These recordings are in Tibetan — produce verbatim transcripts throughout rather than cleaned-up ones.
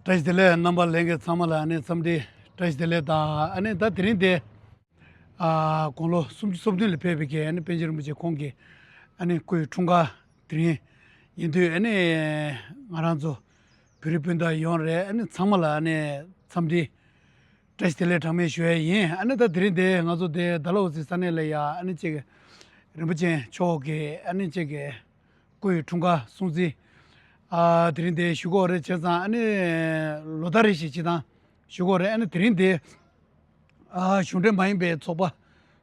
བཀྲ་ཤིས་བདེ་ལེགས། རྣམ་པ་ལྷན་རྒྱས་ཚང་མ་ལ་ཨ་ནི་འཚམས་འདྲི་བཀྲ་ཤིས་བདེ་ལེགས་དང་། ཨ་ནི་ད་དེ་རིང་དེ་ཨ་དགུང་ལོ་སུམ་ཅུ་སོ་བདུན་ལ་ཕེབས་པའི་གི་ཨ་ནི་པཎ་ཆེན་རིན་པོ་ཆེ་ཁོང་གི་ཨ་ནི་སྐུའི་འཁྲུངས་སྐར་དེ་རིང་ཡིན་དུས། ཨ་ནི་ང་རང་ཚོ་བོད་རིགས་སྤུན་ཟླ་ཡོངས་རེད། ཨ་ནི་ཚང་མ་ལ་ཨ་ནི་འཚམས་འདྲི་བཀྲ་ཤིས་བདེ་ལེགས་གྲངས་མེད་ཞུ་ཡ་ཡིན། ཨ་ནི་ད་དེ་རིང་དེ་ང་ཚོ་དེ་ཌལ་ཧོ་སི་ས་གནས་ལ་ཡ་ཨ་ནི་གཅིག་རིན་པོ་ཆེ་མཆོག་གི་ཨ་ནི་གཅིག་གི་སྐུའི་འཁྲུངས་སྐར་སྲུང་བརྩི། ཨ་དེ་རིང་དེ་ཞུ་གི་ཡོད་རེད། བྱས་ཙང་ཨ་ནི་ལོ་ལྟར་རེ་བཞིན་བྱེད་སྟངས་ཞུ་གི་ཡོད་རེད། ཨ་ནི་དེ་རིང་དེ་ཨ་གཞུང་འབྲེལ་མ་ཡིན་པའི་ཚོགས་པ་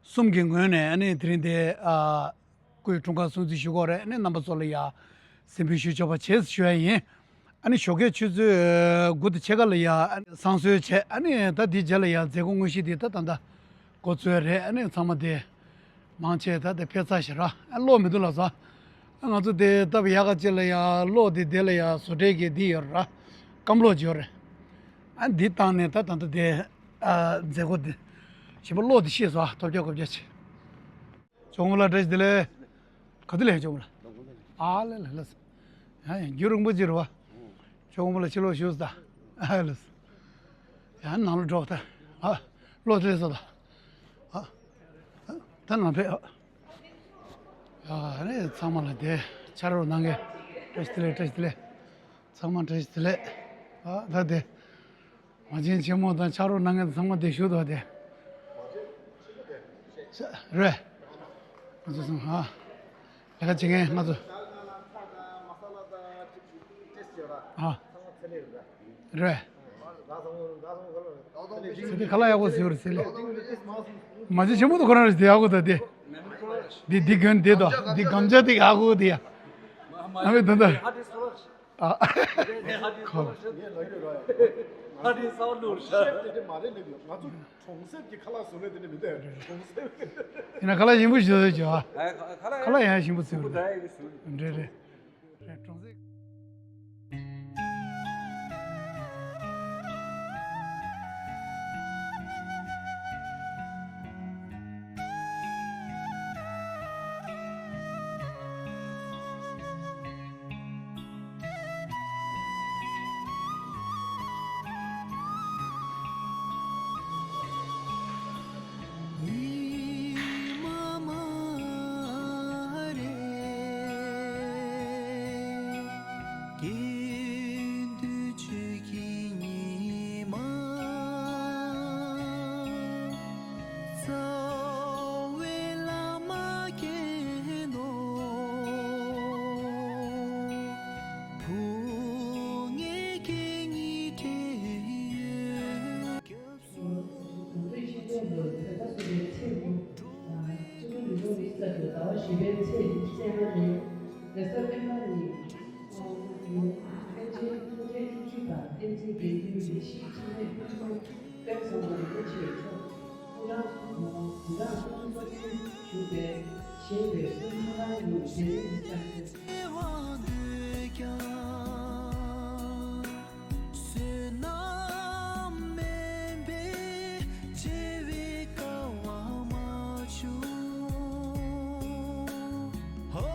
གསུམ་གྱི་ངོས་ནས་ཨ་ནི་དེ་རིང་དེ་ཨ་སྐུའི་འཁྲུངས་སྐར་སྲུང་བརྩི་ཞུ་གི་ཡོད་རེད། ཨ་ནི་རྣམ་པ་ཚོ་ལ་ཡ་གཟིགས་འབུལ་ཞུ་ཆོག་པ་བྱེད་ཞུ་ཡ་ཡིན། ཨ་ནི་ཞོགས་ཀའི་ཆུ་ཚོད་དགུ་དང་ཕྱེད་ཀ་ལ་ཡ་ཨ་ནི་བསང་གསོལ་བྱས། ཨ་ནི་ད་དེའི་རྗེས་ལ་ཡ་མཛད་སྒོ་དངོས་གཞི་དེ་ད་ད་ལྟ་འགོ་ཚུགས་རེད། ཨ་ནི་ཚང་མ་དེ་མང་ཆེ་ད་དེ་ཕེབས་ཚར་ཞིག་ར། ཨ་གློག་མི་འདུག་ལགས་སོ། ཨ་ང་ཚོ་དེ་སྟབས་ཡག་ག་ཅིག་ལ་ཡ་གློག་དེ་དེ་ལ་ཡ་བཟོ་གྲྭའི་གི་དེ་ཡོད་ར། སྐམ་གློག་ཅིག་ཡོད་རེད། ཨ་འདི་བཏང་ནས་ད་ད་ལྟ་དེ་ཨ་མཛད་སྒོ་དེ་བྱེད་པ། གློག་དེ་ཤེས་སོ། ཨ་ཐོབ་རྒྱག་གོ་རྒྱག་བྱེད། ཇོ་མོ་ལགས་བཀྲ་ཤིས་བདེ་ལེགས། ག་དུས་ལ་ཡ་ཇོ་མོ་ལགས། ཨ་ལ་ལ་ལ་སོ། ཡ་ཡ་རྒྱུན་རིང་པོ་ཅིག་རེད་བ། ཇོ་མོ་ལགས་ཕྱི་ལོགས་བཞུགས་སོ་ད། ཨ་ལ་སོ། ཡ་ནང་ལ་འགྲོ་ད། ཨ་གློག་དེ་ལ་སོ་ད། ཨ་ཨ་ད་ནང་ཕེབས། ཨ་ཡ་རེད། ཚང་མ་ལ་དེ་ཕྱག་རོགས་གནང་མཁན་བཀྲ་ཤིས་བདེ་ལེགས། བཀྲ་ཤིས་བདེ་ལེགས། ཚང་མ་བཀྲ་ཤིས་བདེ་ལེགས། ཨ་ད་དེ་མ་བྱན་ཆེན་མོ་དང་ཕྱག་རོགས་གནང་མཁན་ཚང་མ་དེ་བཞུགས་འདུག་དེ། རེད། ང་ཚོ་སོང་ཨ། ལས་ཀ་བྱེད་མཁན་ང་ཚོ། ཨ། རེད། ཚེ་འདི་ཁ་ལག་ཡག་པོ་བཟོས་རེད་ཚེ་ལེ། མ་བྱན་ཆེན་མོ་དང་ཁོ་རང་རེད་དེ། ཡག་པོ་ད་དེ། འདི་འདི་གྱོན་དེ་དང་འདི་གམ་ཆ་དེ་ཡག་པོ་དེ་ཡ། ཨ་མའི་ད་ད། ཨ། ཁོ། ཧ་དེ་སའོ་ལུར་ཤ། དེ་དེ་མ་རེད་ལེ། ང་ཚོ་གྲོང་གསེབ་ཀྱི་ཁ་ལག་བཟོ་ལེ་དེ་ནི་མི་འདུག་གྲོང་གསེབ། ཡིན་ན་ཁ་ལག་ཞིམ་པོ་ཞིག་བཟོས་བྱོས་ཨ། ཁ་ལག་ཡང་ཞིམ་པོ་བཟོས་རེད། རེད་རེད། རེད་གྲོང་གསེབ། རྩ་བའི་བླ་མ་མཁྱེན་ནོ། བུ་ངའི་སྐད་སྙིགས་བྲལ་ཡོད། གངས་ལྗོངས་ཤར་ཕྱོགས་ལ་བོད་ཟླ་གསུམ་པའི་ཚེས་དགུ། སྤྱི་ལོ་ཉིས་སྟོང་ཉི་ཤུ་རྩ་དྲུག་ཟླ་བ་བཞི་པའི་ཚེས་ཉི་ཤུ་རྩ་ལྔ་རེད། རེས་གཟའ་སྤེན་པ་ཉིན། པཎ་ཆེན་ཐུགས་རྗེ་བཅུ་གཅིག་པ་བསྟན་འཛིན་དགེ་འདུན་ཡེ་ཤེས་འཆི་མེད་ཀུན་འཛོམས་དཔལ་བཟང་པོ་རིན་པོ་ཆེ་མཆོག་སྐུ་རང་སྐུ་རང་སྐུ་ཚོགས་ཆེན་བཞུགས་པའི་བཞེངས་པའི་སྐུ་ཕྲེང་ལྔ་པའི་སྡེ་སྲིད་དུ་བསྐྱངས་ཏེ། བསོད་ནམས་དམན་པས་ཆེ་བའི་དཀའ་བ་མ་བྱུང་། ཧོ།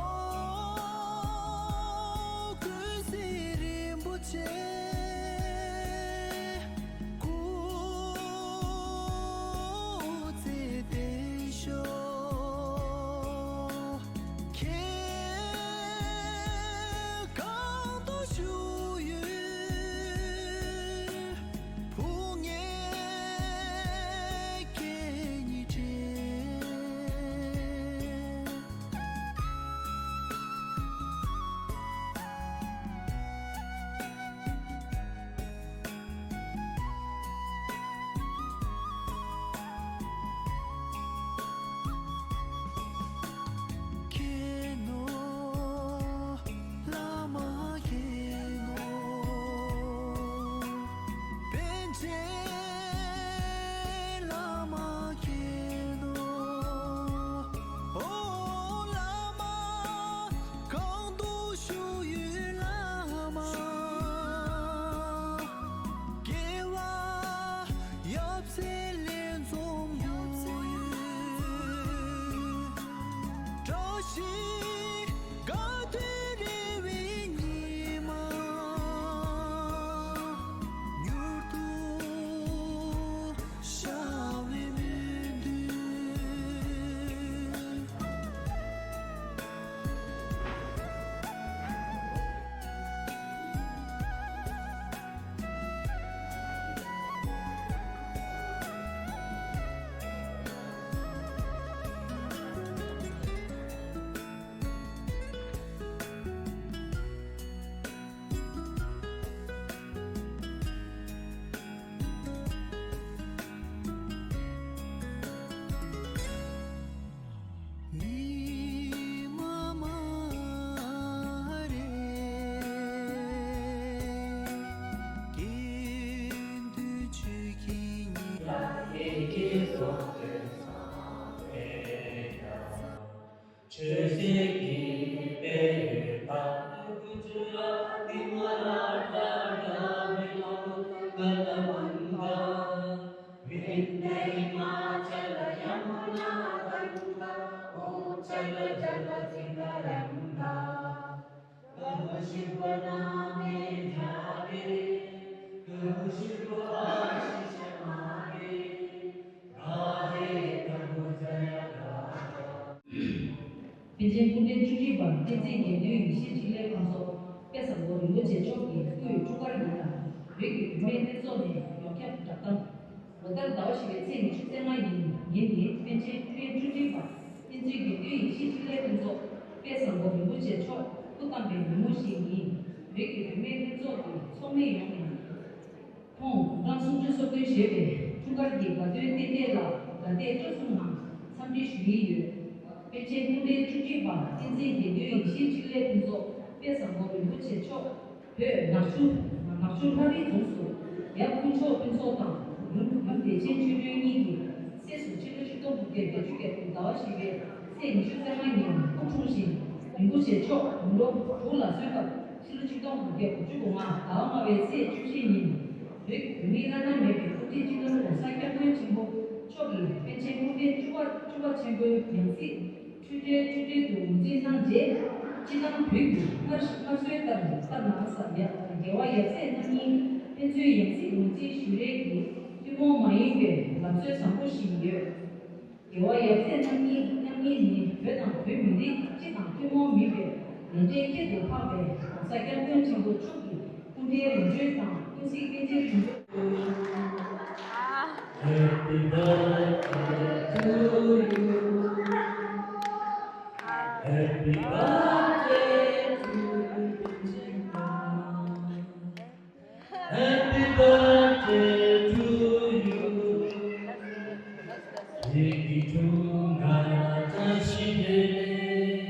ཀུན་གཟིགས་རིན་པོ་ཆེ། སྐུ་ཚེ་བརྟན་ཤོག་ཁྱེད་གང་དུ་བཞུགས་ཡོད། བུ་ངའི་སྐད་སྙིགས་བྲལ། ལོ་ལྟར་ཟླ་བ་བཞི་པའི་ཚེས་ཉི་ཤུ་རྩ་ལྔ་ཉིན་ཉིན་འདིའི་པཎ་ཆེན་ཐུབ་བསྟན་སྐུ་ཕྲེང་བཅུ་བདུན་པ་བསྟན་འཛིན་དགེ་འདུན་ཡེ་ཤེས་འཕྲིན་ལས་ཕུན་ཚོགས་དཔལ་བཟང་པོ་རིན་པོ་ཆེ་མཆོག་སྐུ་བལྟམས་པའི་ཉིན་མོ་ཞིག་ཡིན། བོད་ཀྱི་བུད་མེད་ལྷན་ཚོགས་ཀྱི་ཚོགས་མི་ཡོངས་ནས། ཁོང་སྐུ་ཕྲེང་སུམ་ཅུ་སོ་བདུན་བཞེས་པའི་འཁྲུངས་སྐར་གྱི་དགའ་སྟོན་རྟེན་འབྲེལ་ལ་དགའ་དད་སྤྲོ་གསུམ་ངང་འཚམས་འདྲི་ཞུ་ཡི་ཡོད། པཎ་ཆེན་སྐུ་ཕྲེང་བཅུ་གཅིག་པ་བསྟན་འཛིན་དགེ་འདུན་ཡེ་ཤེས་འཕྲིན་ལས་ཕུན་ཚོགས་དཔལ་བཟང་པོ་རིན་པོ་ཆེ་མཆོག་བོད་ནག་ཆུ། ནག་ཆུ་ལྷ་རི་རྫོང་སུ་ཡབ་དཀོན་མཆོག་ཕུན་ཚོགས་དང་ཡུམ་ཡུམ་བདེ་ཆེན་ཆོས་སྒྲོན་གཉིས་ཀྱི་སྲས་སུ་ཕྱི་ལོ་ཆིག་སྟོང་དགུ་བརྒྱ་བརྒྱད་ཅུ་གྱ་དྲུག་ཟླ་བ་བཞི་པའི་ཚེས་ཉི་ཤུ་རྩ་ལྔ་ཉིན་སྐུ་འཁྲུངས་ཤིང་། རིན་པོ་ཆེ་མཆོག་དགུང་ལོ་དྲུག་ལ་སོན་སྐབས་ཕྱི་ལོ་ཆིག་སྟོང་དགུ་བརྒྱ་དགུ་བཅུ་གོ་ལྔ་ཟླ་བ་ལྔ་པའི་ཚེས་བཅུ་བཞི་ཉིན་བོད་ཀྱི་བུད་མེད་བླ་ན་མེད་པའི་སྐུ་ཕྲེང་སྤྱི་ནོར་༸གོང་ས་༸སྐྱབས་མགོན་ཆེན་པོ་མཆོག་གིས་པཎ་ཆེན་སྐུ་ཕྲེང་བཅུ་པ་བཅུ་པ་ཆེན་པོའི་ཡང་སྲིད་འཕྲོད་བསྟེན་འཕྲོད་བསྟེན་དུ་ངོས་འཛིན་གནང་རྗེས། སྤྱི་བཏང་བོད་ཀྱི་སྔར་སྔར་སྲོལ་ལྟར་ལྟར་ན་ས་ཡ་རྒྱལ་བ་ཡབ་སྲས་རྣམ་གཉིས་ཕན་ཚུན་ཡང་སྲིད་ངོས་འཛིན་ཞུ་རེས་ཀྱི་ཐུན་མོང་མ་ཡིན་པའི་ལམ་སྲོལ་བཟང་པོ་ཞིག་ཡོད། རྒྱལ་བ་ཡབ་སྲས་རྣམ་གཉིས་རྣམ་གཉིས་ནི་བོད་དང་བོད་མི་རིགས་སྤྱི་དང་ཐུན་མོང་མིན་པའི་ལས་འབྲས་ཁྱད་དུ་འཕགས་པའི་༸གོང་ས་༸སྐྱབས་མགོན་ཆེན་པོ་མཆོག་གི་སྐུ་ཕྲེང་རིམ་བྱོན་དང་ཀུན་གཟིགས་པཎ་ཆེན་རིམ་བྱོན། Happy birthday to you. Happy birthday to you. Happy birthday to you. ཁྱེད་ཀྱི་འཁྲུངས་སྐར་བཀྲ་ཤིས་བདེ་ལེགས།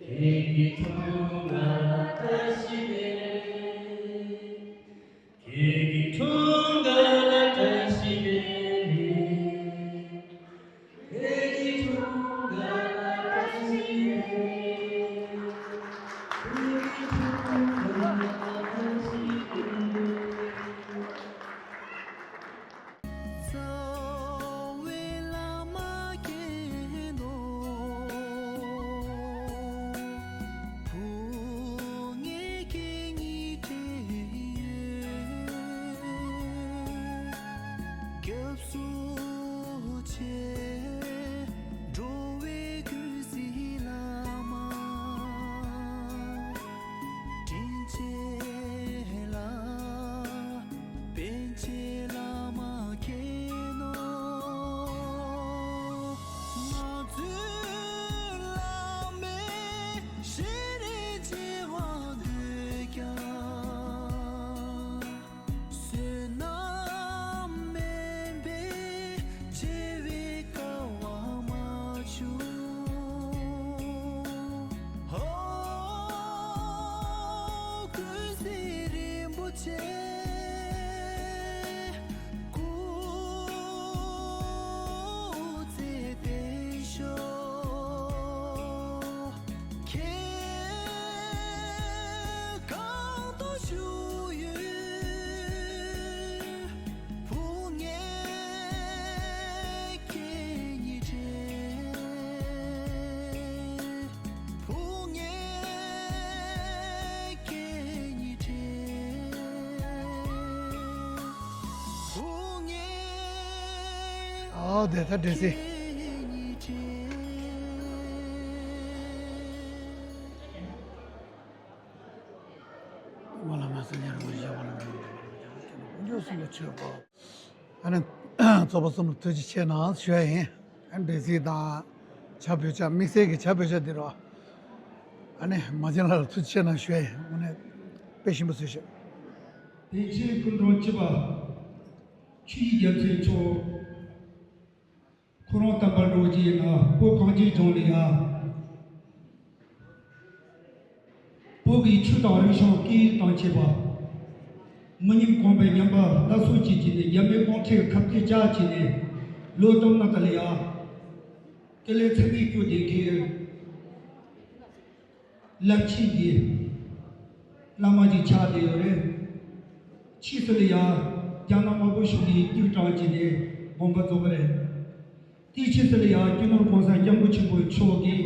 ཁྱེད་ཀྱི་འཁྲུངས་སྐར་བཀྲ་ཤིས་བདེ་ལེགས། ཁྱེད་ཀྱི་འཁྲུངས་སྐར་བཀྲ་ཤིས་བདེ་ལེགས། སྐྱབས་སུ་མཆི། འགྲོ་བའི་ཀུན་གཟིགས་བླ་མ། དྲིན་ཆེན་ལ་པཎ་ཆེན་བླ་མ་མཁྱེན་ནོ། ང་ཚོའི་བླ་མའི་ཞལ་རས་མཇལ་བར་འདོད་ཀྱང་། བསོད་ནམས་དམན་པས་མཇལ་བའི་སྐལ་བ་མ་བྱུང་། ཧོ། ཀུན་གཟིགས་རིན་པོ་ཆེ། སྐུ་ཚེ་བརྟན་ཤོག་ཁྱེད་གང་དུ་བཞུགས་ཡོད། བུ་ངས་ཁྱེད་ཉིད་དྲན། བུ་ངས་ཁྱེད་ཉིད་དྲན། བུ་ངས། ཨ་དེ་ད་འདྲ་སེ། ང་ལ་མ་སོང་ཉར་མི་བཞག་པ་ལ་མི་འཇོག་སུ་ལ་ཆོས་པ། ཨ་ནི་ཚོགས་པ་གསུམ་ལ་ཐུགས་རྗེ་ཆེ་གནང་ཞུ་ཡ་ཡིན། ཨ་ནི་འདྲ་སེ་དང་ཇ་བོད་ཇ་དམིགས་བསལ་གྱི་ཇ་བོད་ཇ་འདི་རོ། ཨ་ནི་མ་བྱན་ལ་ཐུགས་རྗེ་ཆེ་གནང་ཞུ་ཡ་ཡིན། དངོས་གནས་དཔེ་ཞིམ་པོ་བཟོས་ཤག་པཎ་ཆེན་སྐུ་ཕྲེང་བཅུ་པ་ཆོས་ཀྱི་རྒྱལ་མཚན་མཆོག་ཁོ་རང་བསྟན་པ་འགྲོ་རྒྱུའི་ནང་བོད་གངས་ཅན་ལྗོངས་ལ་ཡ། བོད་ཀྱི་ཆོས་དང་རིག་གཞུང་སྐད་ཡིག་དང་བཅས་པ། མི་ཉམས་གོང་འཕེལ་ཉམས་པ་སླར་གསོ་བྱེད་ཀྱི་ནས་རྒྱ་མིའི་དབང་ཁྲིད་ཁ་གཏད་བཅག་བྱས་ནས་ལོ་སྟོང་ན་ད་ལ་ཡ། དེ་ལས་ཚད་མེད་སྐྱོ་ལྡན་མཁན། རླབས་ཆེན་གྱི་བླ་མ་ཅིག་ཆགས་བསྡད་ཡོད་རེད། ཕྱིས་སུ་ལ་ཡང་རྒྱ་ནག་དམར་པོ་གཞུང་གིས་དཀྲུག་དྲག་བྱས་ནས་དགོངས་པ་རྫོགས་པ་རེད། དེའི་ཕྱིས་སུ་ལ་ཡང་སྤྱི་ནོར་༸གོང་ས་༸སྐྱབས་མགོན་ཆེན་པོ་མཆོག་གིས་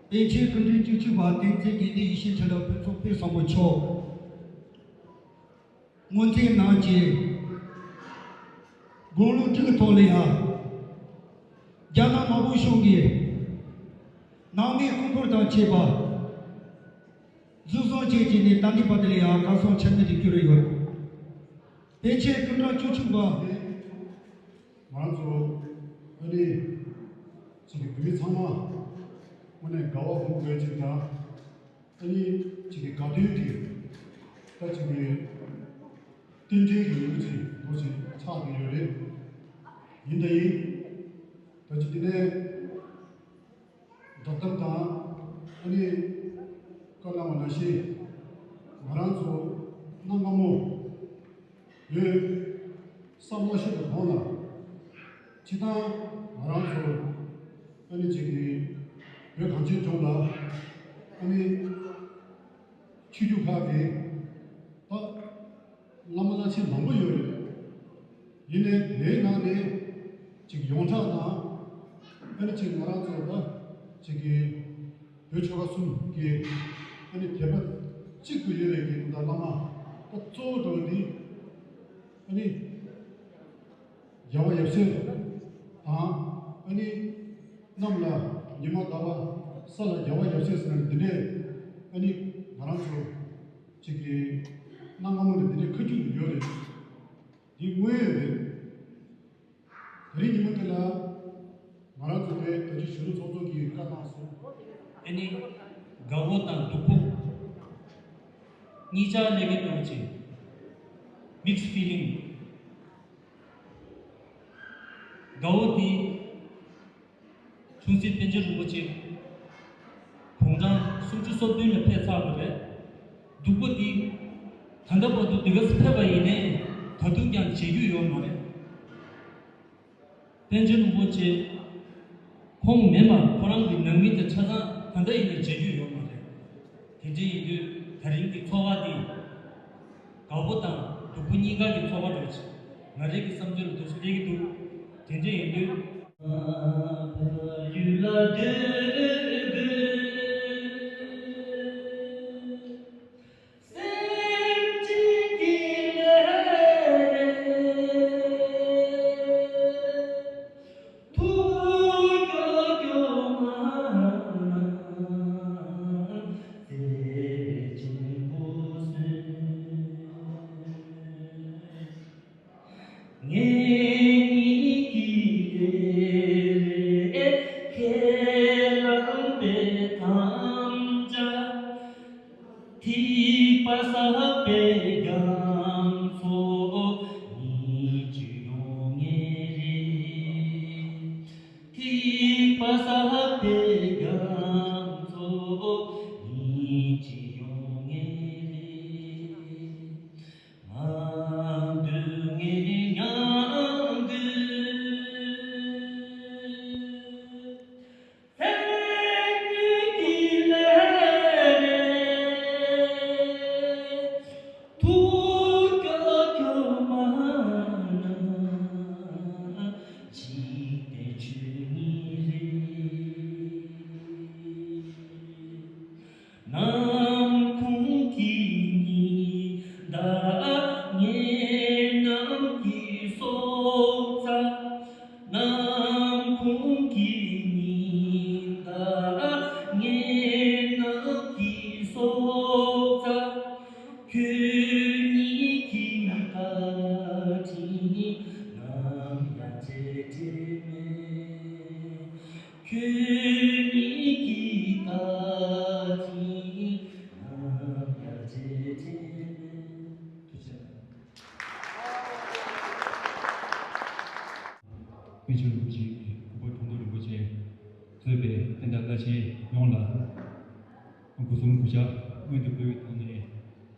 པཎ་ཆེན་སྐུ་ཕྲེང་བཅུ་གཅིག་པ་བསྟན་འཛིན་དགེ་འདུན་ཡེ་ཤེས་འཕྲིན་ལས་ཕུན་ཚོགས་དཔལ་བཟང་པོ་མཆོག་ངོས་འཛིན་གནང་རྗེས། དགུང་ལོ་དྲུག་གི་ཐོག་ལ་ཡང་རྒྱ་ནག་དམར་པོ་གཞུང་གིས་ནང་མིའི་རྐུ་འཁོར་དང་བཅས་པ་འཛིན་བཟུང་བྱས་རྗེས་ནས་ད་ལྟའི་བར་དུ་ལ་ཡང་གར་སོང་ཆ་མེད་དུ་གྱུར་ཡོད། པཎ་ཆེན་སྐུ་ཕྲེང་བཅུ་གཅིག་པ། ང་རང་ཚོ་ཨ་ནི་ཅིག་གི་བོད་མི་ཚང་མ་དངོས་གནས་དགའ་བ་སྒོམ་དགོས་ཅིག་དང་། ཨ་ནི་ཅིག་གི་དགའ་སྟོན་གྱི་ད་ཅིག་གི་རྟེན་འབྲེལ་གྱི་ལོ་ཅིག་ལོ་ཅིག་ཆགས་བསྡད་ཡོད་རེད། ཡིན་ད་ཡིན། ད་ཅིག་དེ་ནས། བསྒྲགས་གཏམ་དང་ཨ་ནི་བཀའ་གནང་བ་ནང་བཞིན་ང་རང་ཚོ་གནའ་སྔ་མོ་བོད་ས་མ་ཤོར་བའི་གོང་ལ་སྤྱིར་བཏང་ང་རང་ཚོ་ཨ་ནི་ཅིག་གི་བོད་གངས་ཅན་ལྗོངས་ལ་ཨ་ནི་ཆོས་བརྒྱུད་ཁག་གི་ད། བླ་མ་བླ་ཆེན་མང་པོ་ཡོད་རེད། ཡིན་ནའི་དེའི་ནང་ནས་ཅིག་ཡོངས་གྲགས་དང་། ཨ་ནི་ཅིག་ང་རང་ཚོ་ད་ཅིག་གི་བོད་ཆོལ་ཁ་གསུམ་གྱི་ཨ་ནི་དད་པ་གཅིག་ཏུ་ཡོད་པའི་གི་ད་བླ་མ་ད་གཙོ་བོ་འགྲོ་བ་འདི་ཨ་ནི་རྒྱལ་བ་ཡབ་སྲས་དང་། ཨ་ནི་གནམ་ལ་ཉི་མ་ཟླ་བ་ས་ལ་རྒྱལ་བ་ཡབ་སྲས་ཟེར་ནས་འདི་འདྲའི་ཨ་ནི་ང་རང་ཚོ་ཅིག་གི་གནའ་སྔ་མོ་ནས་འདི་འདྲའི་ཁ་རྒྱུན་དུ་ཡོད་རེད། འདི་དངོས་ཡོད་རེད། དེ་རིང་ཉིན་མོ་འདི་ལ་ང་རང་ཚོ་དེ་བོད་ཀྱི་གཞོན་ནུ་ཚོགས་གཙོ་གིས་བཀའ་གནང་སོང་། ཨ་ནི་དགའ་བོ་དང་སྡུག་པོ་གཉིས་ཆར་སླེབས་ཀྱི་འདུག་ཅེས། Mixed feeling། དགའ་བོ་འདི་ཆུང་སྲིད་པཎ་ཆེན་རིན་པོ་ཆེ་དགུང་གྲངས་སུམ་ཅུ་སོ་བདུན་ལ་ཕེབས་ཚར་བ་རེད། སྡུག་པོ་འདི་ད་ལྟ་བར་དུ་འདི་ག་ཚོད་ཕེབས་པ་ཡིན་ནའི་ད་དུང་ཀྱང་བརྗེད་རྒྱུ་ཡོད་མ་རེད། པཎ་ཆེན་རིན་པོ་ཆེ་ཁོང་མེད་པར་ཁོ་རང་གི་ནང་མི་དེ་ཆ་ཚང་ད་ལྟ་ཡིན་ནའི་བརྗེད་རྒྱུ་ཡོད་མ་རེད། དེ་འདྲ་ཡིན་དུས་ད་རིང་གི་ཚོར་བ་འདི་དགའ་པོ་དང་སྡུག་པོ་གཉིས་ཀ་གི་ཚོར་བ་འདྲ་བོ་ཅིག་ང་རང་གི་བསམ་ཚུལ་ལ་འདུག་སེ་སླེབས་ཀྱི་འདུག་དེ་འདྲ་ཡིན་དུས། ངེད་གཉིས་ཀྱི་སྡེ་རེད། ཁས་བླངས་པའི་དམ་བཅའ། ཐིགས་པ་བསགས་པའི་རྒྱ་མཚོ་ཉིད་ཀྱིས་ཡོང་ངེས་རེད། ཐིགས་པ་བསགས་པའི་རྒྱ་མཚོ་ཉིད་ཀྱིས་ཡོང་ངེས་རེད། ང་འདུག་ངེས་མྱང་འདུག་ནམ་གུང་གི་ཉི་ཟླ་ངའི་ནམ་གྱི་སྲོག་རྩ། ནམ་གུང་གི་ཉི་ཟླ་ངའི་ནམ་གྱི་སྲོག་རྩ། ཁྱོད་ཉིད་ཀྱི་བཀའ་དྲིན་ནམ་ཡང་བརྗེད་འགྲོ་མེད། ཁྱོད་ཉིད་ཀྱི་བཀའ་དྲིན་ནམ་ཡང་བརྗེད་འགྲོ་མེད། ཐུགས་རྗེ་ཆེ། པཎ་ཆེན་རིན་པོ་ཆེ་གི་གོ་པ་དྲུང་འགོ་རིན་པོ་ཆེ་གཙོས་པའི་བསྟན་བདག་བླ་ཆེན་ཡོངས་ལ་སྒོ་གསུམ་གུས་ཕྱག་སྔོན་དུ་འབུལ་བའི་ཐོག་ནས།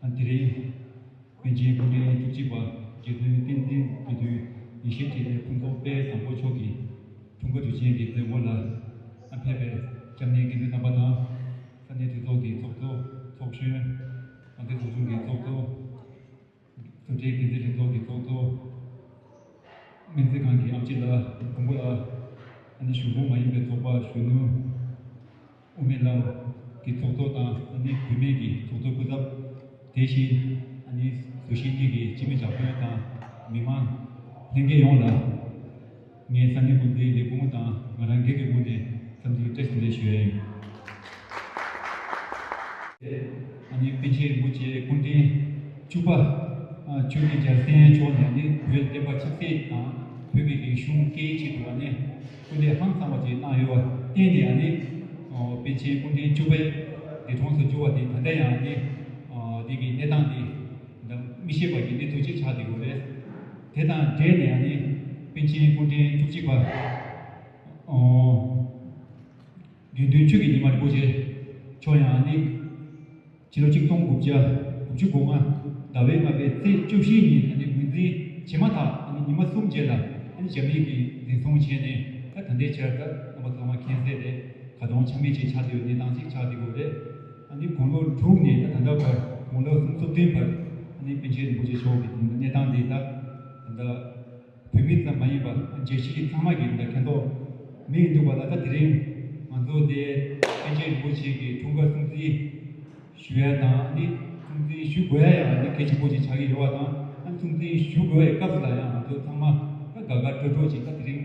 ཨ། དེ་རིང་པཎ་ཆེན་སྐུ་ཕྲེང་བཅུ་གཅིག་པ་རྗེ་བཙུན་བསྟན་འཛིན་རྒྱ་མཚོའི་ཡེ་ཤེས་འཕྲིན་ལས་ཕུན་ཚོགས་དཔལ་བཟང་པོ་མཆོག་གི་འཁྲུངས་སྐར་དུས་ཆེན་གྱི་མཛད་སྒོ་ལ་ཨ་ཕེབས་པའི་སྐྱབས་གནས་དགེ་འདུན་རྣམ་པ་དང་། ས་གནས་གྲོས་ཚོགས་ཀྱི་ཚོགས་གཙོ། ཚོགས་གཞོན། ཨ། དེ་ཚོགས་ཆུང་གི་ཚོགས་གཙོ། བཟོ་གྲྭའི་འགན་འཛིན་ལྷན་ཚོགས་ཀྱི་ཚོགས་གཙོ། སྨན་རྩིས་ཁང་གི་ཨེམ་ཆི་ལགས། མགོན་པོ་ལགས། ཨ་ནི་གཞུང་འབྲེལ་མ་ཡིན་པའི་ཚོགས་པ་གཞོན་ནུ་དབུ་མའི་ལམ་གྱི་ཚོགས་གཙོ་དང་། ཨ་ནི་བུད་མེད་ཀྱི་ཚོགས་གཙོ་སྐུ་ཚབ། དེ་བཞིན་ཨ་ནི་བཟོ་ཞིང་སྡེ་གི་སྤྱི་མི་བྱ་དཔོན་དང་མི་མང་ལྷན་རྒྱས་ཡོངས་ལ། ངའི་ས་གནས་འགོ་འཛིན་ལས་ཁུངས་དང་ང་རང་སྒེར་གྱི་ངོས་ནས་འཚམས་འདྲི་བཀྲ་ཤིས་བདེ་ལེགས་ཞུ་ཡ་ཡིན། ཨ་ནི་པཎ་ཆེན་རིན་པོ་ཆེ་སྐུ་ཕྲེང་བཅུ་པ་ ཆོས་རྒྱལ་རྒྱལ་མཚན་མཆོག་ནས་ནི་བོད་བསྟན་པ་ཆབ་སྲིད་དང་བོད་ཀྱི་རིག་གཞུང་སྐད་ཡིག་ཆེད་དུ་བ་ནས་སྐུ་འདེབས་ཧང་སང་བ་ཅིག་གནང་ཡོད་པར་བརྟེན་ནས་ནི་པཎ་ཆེན་སྐུ་ཕྲེང་བཅུ་པའི་འདས་གྲོངས་སུ་གྱུར་བ་དེ་ད་ལྟ་ཡང་ནི་འདི་གི་གནས་སྟངས་འདི་མི་ཤེས་པ་གི་གནས་ཚུལ་ཅིག་ཆགས་བསྡད་ཡོད་རེད། དེ་དང་འབྲེལ་ནས་ནི་པཎ་ཆེན་སྐུ་ཕྲེང་བཅུ་གཅིག་པ་དགེ་འདུན་ཆོས་ཀྱི་ཉི་མ་རིན་པོ་ཆེ་མཆོག་ཡང་ནི་ཕྱི་ལོ་ཆིག་སྟོང་དགུ་བརྒྱ་དགུ་བཅུ་གོ་ལྔ་ཟླ་བའི་ལྔ་པའི་ཚེས་བཅུ་བཞིའི་ཉིན་ཨ་ནི་ངོས་འཛིན་བྱས་མ་ཐག་ཨ་ནི་ཉི་མ་གསུམ་རྗེས་ལ་ཨ་ནི་རྒྱ་མི་གིས་འཛིན་བཟུང་བྱས་ནས་ད་ད་ལྟའི་ཆར་ད་རྣམ་པ་ཚང་མ་མཁྱེན་གསལ་རེད། གར་སྟོང་ཆ་མེད་ཅིག་ཆགས་བསྡད་ཡོད་གནས་སྟངས་ཅིག་ཆགས་བསྡད་ཡོད་རེད། ཨ་ནི་དགུང་ལོ་དྲུག་ནས་ད་ད་ལྟ་བར་དགུང་ལོ་སུམ་ཅུ་སོ་བདུན་བར་ཨ་ནི་པཎ་ཆེན་རིན་པོ་ཆེ་མཆོག་གི་གནས་སྟངས་འདི་ད་ད་ལྟ། བོད་མི་ཙམ་མ་ཡིན་པ་རྒྱལ་སྤྱི་ཚང་མ་གིས་འདི་མཁྱེན་རྟོགས་མེད་འདུག་པ་ལ། ད་དེ་རིང་ང་ཚོ་དེ་པཎ་ཆེན་རིན་པོ་ཆེ་གི་འཁྲུངས་སྐར་སྲུང་བརྩི་ཞུ་ཡ་དང་ནི་སྲུང་བརྩི་ཞུ་དགོས་ཡ་ཡང་ནི་གལ་ཆེན་པོ་ཅིག་ཆགས་ཀྱི་ཡོད་པ་དང་། སྲུང་བརྩི་ཞུ་དགོས་པའི་སྐབས་སུ་ལ་ཡང་ང་ཚོ་ཚང་མ་དགའ་དགའ་སྤྲོ་སྤྲོ་ཅིག་ད་དེ་རིང་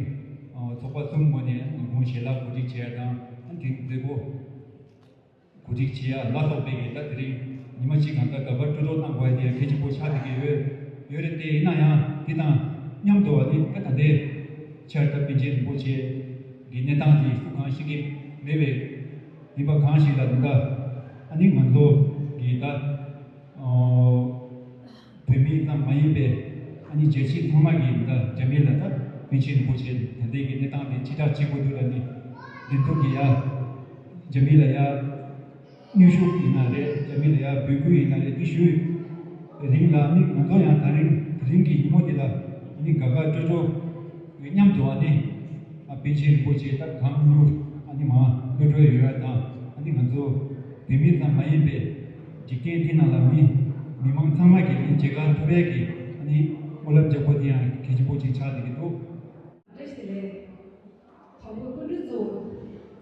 ཚོགས་པ་གསུམ་ངོས་ནས་ཉིན་གུང་ཞལ་ལག་གོ་སྒྲིག་བྱས་ཡ་དང་དེ་རིང་མཛད་སྒོ་གོ་སྒྲིག་བྱེད་ཡ་ལ་སོགས་པའི་གི་ད་དེ་རིང་ཉི་མ་གཅིག་གང་ལྟར་དགའ་དགའ་སྤྲོ་སྤྲོ་གནང་དགོས་ཡ་དེ་ཡང་གལ་ཆེན་པོ་ཆགས་བསྡད་ཀྱི་ཡོད་ཡོད་རེད། དེ་ཡིན་ན་ཡང་དེ་དང་མཉམ་དུ་བ་ནི་ད་ད་ལྟའི་ཆར་ད་པཎ་ཆེན་རིན་པོ་ཆེ་གི་གནས་སྟངས་དེ་སུ་གང་ཤེས་ཀྱི་མེད་པས། ཡིན་པ་གང་ཞིག་ལ་ད་ཨ་ནི་ང་ཚོ་གི་ད་བོད་མི་ཙམ་མ་ཡིན་པའི་ཨ་ནི་རྒྱལ་སྤྱི་ཚང་མ་གིས་ད་རྒྱ་མི་ལ་ད་པཎ་ཆེན་རིན་པོ་ཆེ་ད་ལྟའི་གི་གནས་སྟངས་དེ་ཕྱིར་བསྒྲགས་བྱེད་དགོས་འདུག་ལ་ནི་འདི་ཚོ་གི་ཡ་རྒྱ་མི་ལ་ཡ་གནོན་ཤུགས་ཡིན་ན་རེད། རྒྱ་མི་ལ་ཡ་འབོད་སྐུལ་ཡིན་ན་རེད། འདི་ཞུས་རིང་ལ་ནི་ང་ཚོ་ཡང་ད་རིང་དེ་རིང་གི་ཉིན་མོ་འདི་ལ་ནི་དགའ་དགའ་སྤྲོ་སྤྲོ་མཉམ་དུ་ཨ་ནི་ཨ་པཎ་ཆེན་རིན་པོ་ཆེ་ད་གང་བྱུང་ཨ་ནི་མ་གློད་གྲོལ་ཡོད་ཡ་དང་ཨ་ནི་ང་ཚོ་བོད་མི་ཙམ་མ་ཡིན་པའི་འཇིག་རྟེན་འདི་ནང་ལ་མི་མི་མང་ཚང་མ་གིས་ནི་མཇལ་ཁ་ཐོབ་ཡ་གི་ཨ་ནི་སྨོན་ལམ་རྒྱག་དགོས་དེ་ཡང་གལ་ཆེན་པོ་ཅིག་ཆགས་བསྡད་ཀྱི་འདུག། བཀྲ་ཤིས་བདེ་ལེགས། དང་པོ་སྐུ་མགྲོན་གཙོ་བོ་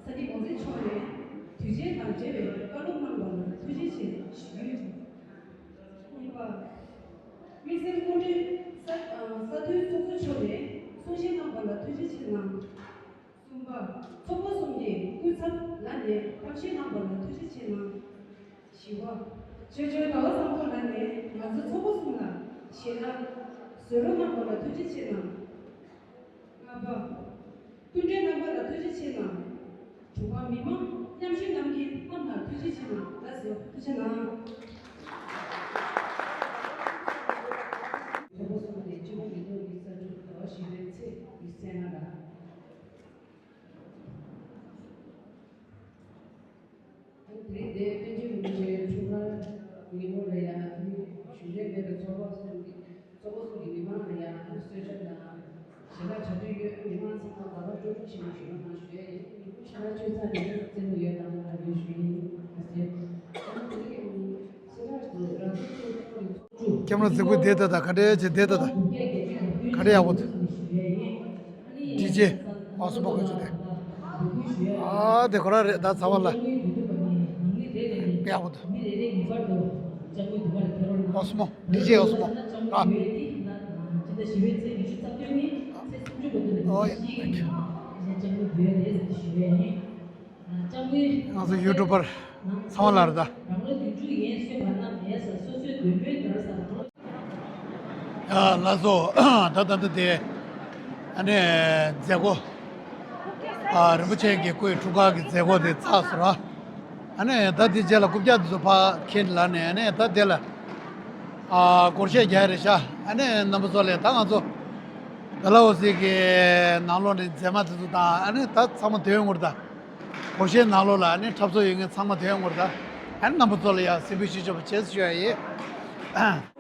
ས་སྐྱ་གོང་ས་མཆོག་ནས་དུས་ཆེན་དང་འབྲེལ་བའི་བཀའ་སློབ་གནང་བ་ལ་ཐུགས་རྗེ་ཆེ་ཞུ་རྒྱུ། གཉིས་པ། དམིགས་བསལ་སྐུ་མགྲོན་ས་ས་འཐུས་ཚོགས་གཙོ་མཆོག་ནས་གསུང་བཤད་གནང་བ་ལ་ཐུགས་རྗེ་ཆེ་གནང་། གསུམ་པ། ཚོགས་པ་གསུམ་གྱི་སྐུ་ཚབ་ལ་ནས་གཏམ་བཤད་གནང་བ་ལ་ཐུགས་རྗེ་ཆེ་གནང་། བཞི་པ། ཆོས་སྐྱོང་ཟླ་བ་བཟང་པོ་ལ་ནས་ང་ཚོ་ཚོགས་པ་གསུམ་ལ་ཞལ་ལག་བཟོ་རོགས་གནང་བ་ལ་ཐུགས་རྗེ་ཆེ་གནང་། ལྔ་པ། སྐུ་མགྲོན་རྣམ་པ་ལ་ཐུགས་རྗེ་ཆེ་གནང་། དྲུག་པ། མི་མང་མཉམ་ཞུགས་གནང་མཁན་རྣམས་ལ་ཐུགས་རྗེ་ཆེ་གནང་། ལགས་སོ། ཐུགས་རྗེ་གནང་། ཚོགས་པ་གསུམ་ནས་སྤྱི་ཟླ་བཞི་པའི་ཚེས་ཉི་ཤུ་རྩ་ལྔ་ལ། ཨ་ནི་དེ་རིང་འདིར་པཎ་ཆེན་རིན་པོ་ཆེའི་འཁྲུངས་སྐར་ཉིན་མོ་ལ་ཡང་ཨ་ནི་གཞུང་འབྲེལ་མེད་པའི་ཚོགས་པ་གསུམ་གྱི་ཚོགས་པ་གསུམ་གྱི་མི་མང་ལ་ཡང་ཨ་ནི་གསོལ་ཇ་དང་ཞལ་ལག་གྲ་སྒྲིག་ཡོད། མི་མང་ཚང་མ་དགའ་དགའ་སྤྲོ་སྤྲོ་ཞིག་ཞུ་རོགས་གནང་ཞུ་ཡ་ཡིན། ཉིན་གུང་ཞལ་ལག་མཆོད་ཚར་ནས་བཙལ་དུ་ཡོད་དང་ལ་ཡོད་ཞུ་ཡ་ཡིན། ཨ་ནི་དེ་རིང་ཞལ་ལག་ཚོ་རང་བཙན་ཚོགས་པ་གི་ཚོགས་གཙོ། ཀེམ་ར་གཟིགས་པོ་བསྡད་ད་ད་ག་འདྲ་བྱས་བསྡད་ད་ད་ག་འདྲ་ཡག་པོ་འདུག། ཌི་ཇེ་ཨོ་སི་མོ་ག་ཚོད་དེ། ཨ་དེ་ཁོ་རང་རེད་ད་ཚ་བ་ལ། ཡག་པོ་འདུག། ཨོ་སི་མོ། ཌི་ཇེ་ཨོ་སི་མོ། ཨ། ཨོ་ཡ། ང་ཚོ་ཡུ་ཊུབ་པར་ཚང་མ་ལ་རེད་ད། ཡ་ལགས་སོ། ད་ད་ལྟ་དེ་ཨ་ནི་མཛད་སྒོ་ཨ་རིན་པོ་ཆེ་གི་སྐུའི་འཁྲུངས་སྐར་གྱི་མཛད་སྒོ་དེ་ཚར་སོང་ར། ཨ་ནི་ད་དེ་རྗེས་ལ་རྐུབ་བཀྱག་དེ་ཚོ་ཕར་འཁྱེར་ལ་ནས་ཨ་ནི་ད་དེ་ལ་ཨ་སྒོར་གཞས་རྒྱག་ཡ་རེད་ཤག། ཨ་ནི་རྣམ་པ་ཚོ་ལ་ད་ང་ཚོ་ཌལ་ཧོ་སི་གི་ནང་ལོགས་ནས་མཛེས་མ་དེ་ཚོ་དང་ཨ་ནི་ད་ཚང་མ་དོན་ངོར་ད་སྒོར་གཞས་ནང་ལོགས་ལ་ཨ་ནི་འཁྲབ་སྟོན་ཡོད་མཁན་ཚང་མ་དོན་ངོར་ད་ཨ་ནི་རྣམ་པ་ཚོ་ལ་ཡ་གཟིགས་འབུལ་ཞུ་ཆོག་པ་བྱས་ཞུ་ཡ་ཡིན།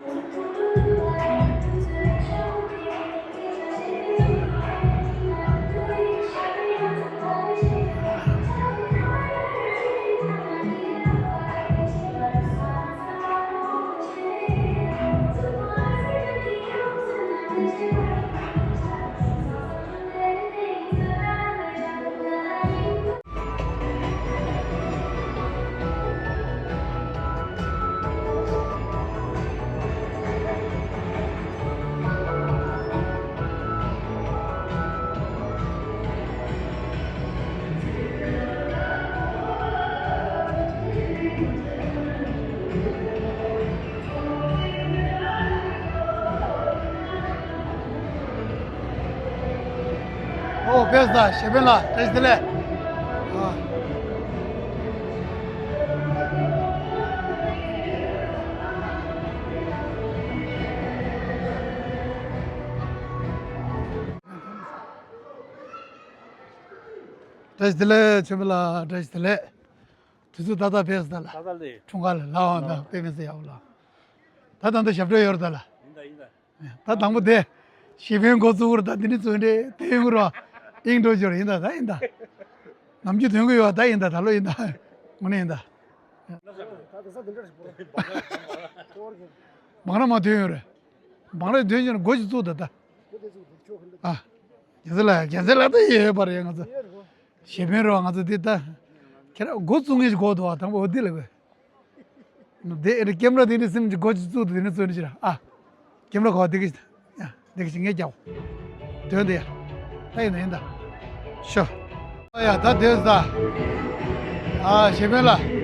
བེ་སི་ད་གཞས་དཔོན་ལགས། བཀྲ་ཤིས་བདེ་ལེགས། ཨ། བཀྲ་ཤིས་བདེ་ལེགས། ཆོས་འཕེལ་ལགས། བཀྲ་ཤིས་བདེ་ལེགས། དུས་ཚོད་ཏག་ཏག་ཕེབས་སོང་ད་ལགས། ཏག་ཏག་ལས། འཁྲུངས་སྐར་ལ་ལགས་འོང་ད། ཨ། དཔེ་མི་སྲིད་ཡག་པོ་ལགས། ད་ད་ལྟ་ཞབས་བྲོ་ཡོད་རེད་ད་ལགས། ཡིན་ད་ཡིན་ད། ད་དང་པོ་དེ། གཞས་དཔོན་འགོ་བཙུགས་རེད་ད། འདི་ནི་བཙུགས་འདྲེ་དེ་ཡོང་རོགས། ཨིང་འགྲོ་ཅོར་ཡིན་ད། ད་ཡིན་ད། ནམ་རྒྱུན་ཐོན་གི་ཡོད། ད་ཡིན་ད། ད་ལོ་ཡིན་ད། དངོས་གནས་ཡིན་ད། བང་ར་མ་ཐོན་ཡོད་རེད། བང་ར་ཐོན་ཅོར་འགོ་ཅིག་བཙུགས་ད་ད། ཨ། རྒྱལ་སྲས་ལགས། རྒྱལ་སྲས་ལགས་ད་ཡོད་པ་རེད། ང་ཚོ་གཞས་དཔོན་རེད་བ། ང་ཚོ་འདི་ད་ཁྱེད་རང་འགོ་བཙུགས་མཁན་ཞིག་དགོས་འདུག་བ། དང་པོ་འོ་འདི་ལ་དགོས། དེ་ཨེ་རེད། ཀེམ་ར་དེ་འདྲ་སེམས་ཀྱི་སྒོ་ཅིག་བཙུགས་དེ་འདྲ་བཙུགས་ནི་ཅི་ར། ཨ། ཀེམ་ར་གོ་དེ་གི་ཡ། དེ་གི་ངས་རྒྱག་དོན་དེ་ཡ། ད་ཡིན་ད་ཡིན་ད། ཤོ། ཨ་ཡ་ད་དེ་ས། ཨ་གཞས་དཔོན་ལགས།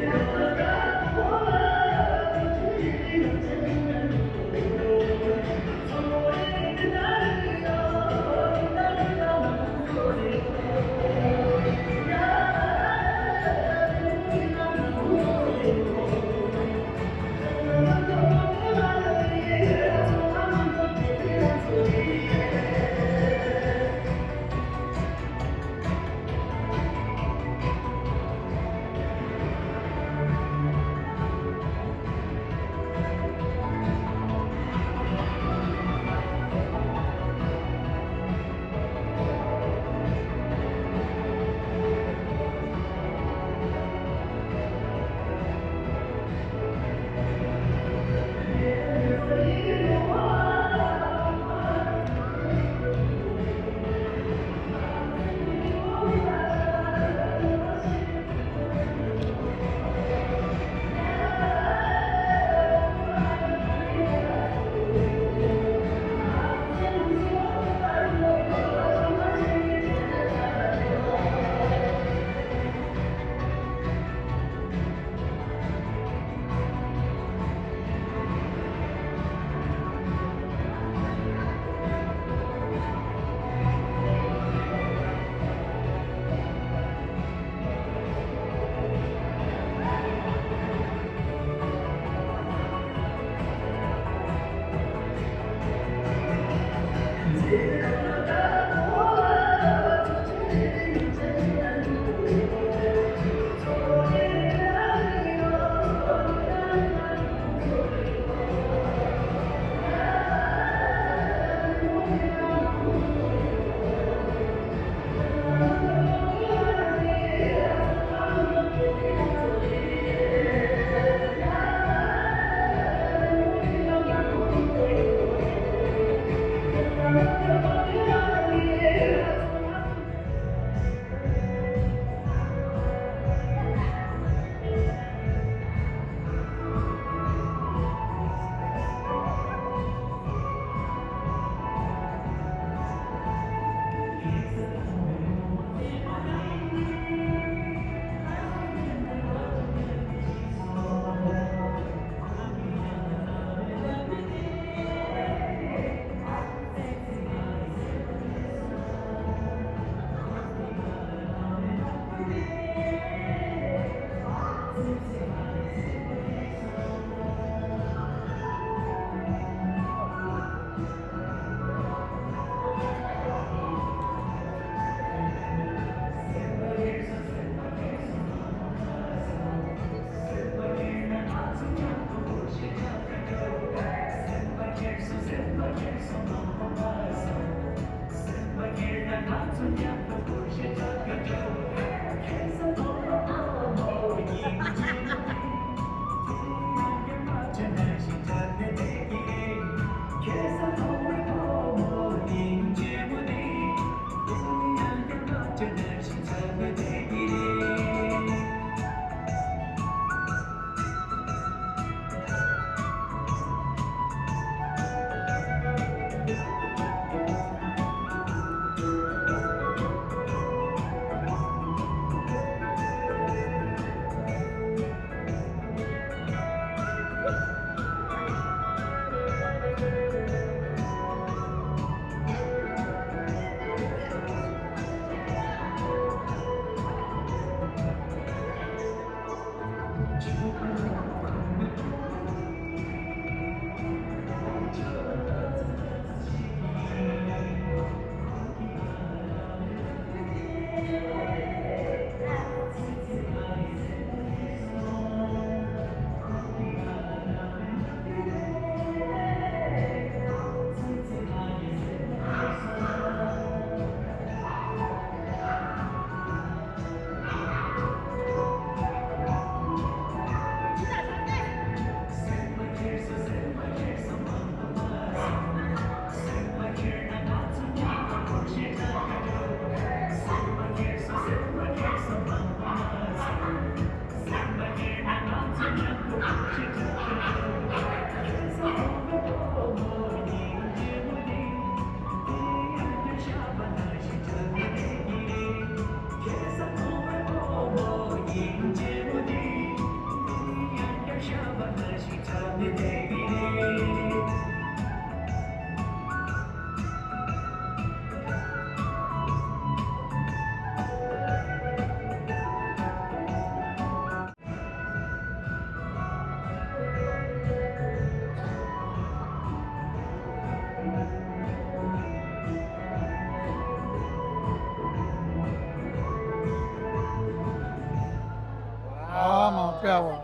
ཨང་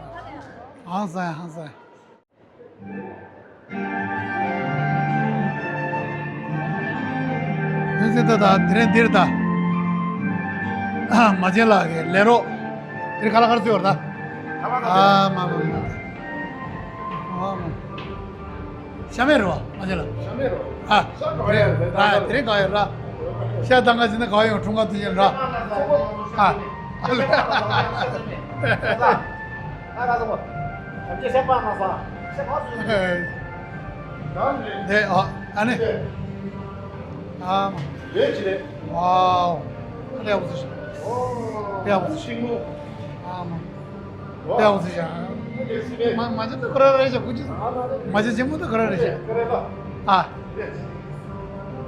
སང་ཨང་སང་། ནི་སེ་ད་ད་དེ་རིང་འདིར་ད། མ་བྱན་ལགས་ཀྱི་ལས་རོགས། དེ་རིང་ཁ་ལག་ག་རེ་བཟོས་ཡོད་རེད་ད། ཨ་མ་མ་མ། ཨ་མ། ཤ་མེད་རོ། མ་བྱན་ལགས། ཤ་མེད་རོ། ཨ། ཤ་ག་ཡོད་རེད། ཨ། དེ་རིང་ག་ཡོད་ར། ཤ་ད་ག་ཅི་ན་ག་ཡོད། འཁྲུངས་སྐར་དུས་ཆེན་ར། ཨ། ཨ་ལེ། ཨ་ག་ཟེར་བ། ཁྱབ་ཆེ་སེ་པ་ན་ས། སེ་པ་སུ། དེ་ཨ་ཨ་ནི། ཨ་མ། རེད་ཅི་རེད། ཝའོ། ཨ་ལེ་ཡག་པོ་ཟེར་ཤག་ཨོ། ཡག་པོ་ཟེར་ཤག་ཤིང་མོ། ཨ་མ། ཝའོ། ཡག་པོ་ཟེར་ཤག་མ་མ་ཅི་ད་ཁོ་ར་རེད་ཤག་ཁོ་ཅི། མ་ཅི་ཆེན་མོ་ད་ཁོ་ར་རེད་ཤག་ཨ།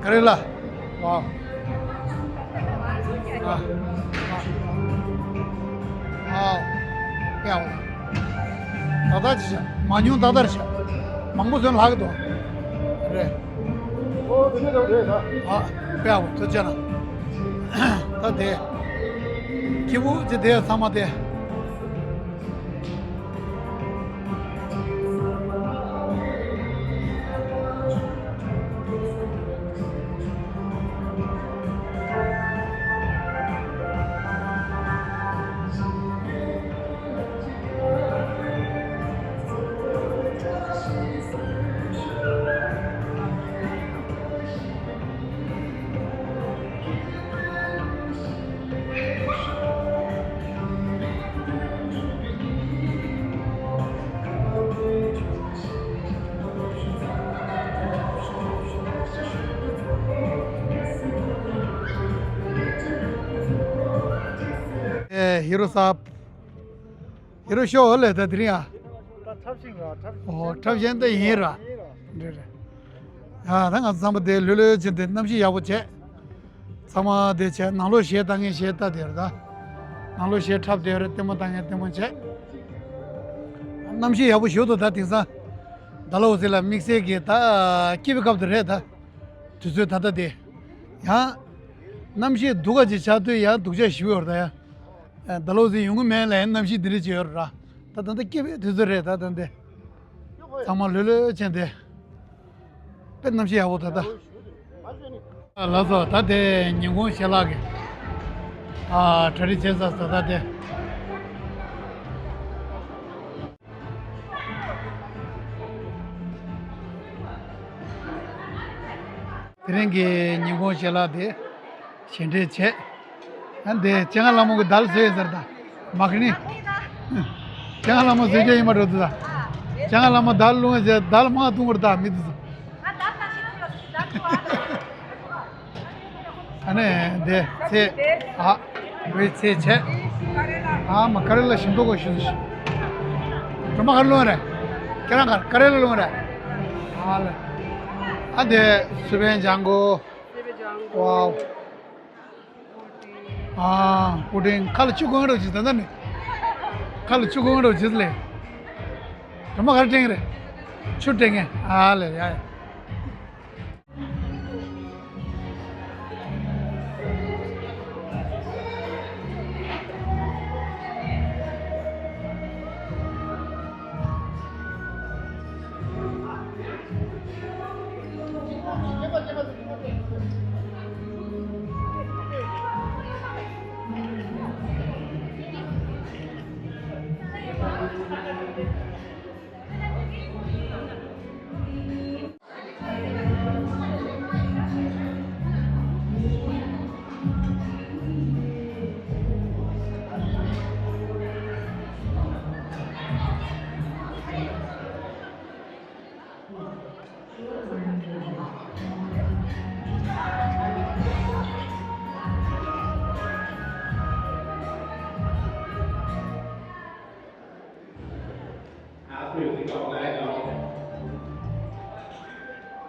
ག་རེ་ལ། ཝའོ། ཨ། ཨ། ཨ། ཡག་པོ། ད་ལྟ་ཅི་བྱ། མ་ཉུང་ད་ལྟར་བྱ། མང་པོ་ཚོན་ལྷག་གི་འདུག་རེད། ཨོ་དེ་ནས་རེད་ད། ཨ། དཔེ་ཡག་པོ་ཐུགས་རྗེ་གནང་། ད་དེ། སྐྱིད་པོ་ཅི་དེ་ཚང་མ་དེ། ཨེ། ཧི་རོ་སཱབ། ཧི་རོ་ཤོ་ལས་ད་དེ་རིང་ཨ། ད་འཁྲབ་ཤིང་ར་འཁྲབ་ཤིང་། ཨོ། འཁྲབ་ཤིང་ད་ཡིན་ར། ཡིན་ར། འདྲ་རེད། ཨ། ད་ང་ཚང་མ་དེ་ལྷོད་ལྷོད་བྱས་ཏེ་གནམ་གཤིས་ཡག་པོ་བྱས། ཚང་མ་དེ་བྱས། ནང་ལོགས་གཞས་ལྟ་མཁན་གཞས་ལྟ་བསྡད་ཡོད་རེད་ད། ནང་ལོགས་གཞས་འཁྲབ་བསྡད་ཡོད་རེད། ལྟད་མོ་ལྟ་མཁན་ལྟད་མོ་བྱས། གནམ་གཤིས་ཡག་པོ་ཞེ་པོ་འདུག་ད་དེང་སང་། ཌལ་ཧོ་སི་ལ་དམིགས་བསལ་གྱི་ད་སྐྱིད་པའི་སྐབས་དེ་རེད་ད། དུས་ཚོད་ད་ལྟ་དེ། ཡང་། གནམ་གཤིས་སྡུག་ག་ཅིག་ཆགས་དུས་ཡང་སྡུག་ཅག་ཞེ་པོ་ཡོད་རེད་ད་ཡ། ཨ། ཌལ་ཧོ་སི་ཡོང་གི་མེད་ལ་ཡང་གནམ་གཤིས་འདི་འདྲ་ཅིག་ཡོད་རེད་ར། ད་ད་ལྟ་སྐྱིད་པའི་དུས་ཚོད་རེད་ད་ད་འདི། ཚང་མ་ལྷོད་ལྷོད་བྱས་ཏེ། དཔེ་གནམ་གཤིས་ཡག་པོ་ད་ལྟ། ལགས་སོ། ད་དེ་ཉིན་གུང་ཞལ་ལག་གི། ཨ། གྲ་སྒྲིག་བྱས་ཚར་སོང་ད་དེ། དེ་རིང་གི་ཉིན་གུང་ཞལ་ལག་དེ་ཞལ་འདྲེན་བྱས། ཨ། འདི་སྤྱན་སྔ་ལྷ་མོ་གི་དལ་བཟོས་ཡོད་ཟེར་ད། མ་གི་ནི། སྤྱན་སྔ་ལྷ་མོ་བཟོས་རྒྱུ་ཡིན་པ་འགྲོ་འདུག་ད། སྤྱན་སྔ་ལྷ་མོ་དལ་བླུགས་ཟེར། དལ་མང་བཏུང་བར་ད་མི་འདུག་ཟེར། ཨ་ནི་འདི་ཚེ། ཨ། བའི་ཚེ་བྱས། ཨ་མ། ཀ་རེ་ལ་ཞིམ་པོ་གོ་ཞུ་ཞུ། སྒྲོལ་མ་ག་རེ་བླུགས་རེད། ཁྱེད་རང་ག་ཀ་རེ་ལ་བླུགས་རེད། ཨ་ལེ། ཨ་འདི་སུ་བན་ལྗང་གུ། ཝའོ། ཨ། པུ་ཏིང་། ཁ་ལ་ཆུ་གོན་རོགས་གྱིས་ད་ལྟ་ནི། ཁ་ལ་ཆུ་གོན་རོགས་གྱིས་ལེ། སྒྲོལ་མ་ག་རེ་སྤྲད་རེད། ཆུ་སྤྲད་ངེས། ཨ་ལེ། ཡ་ཡ།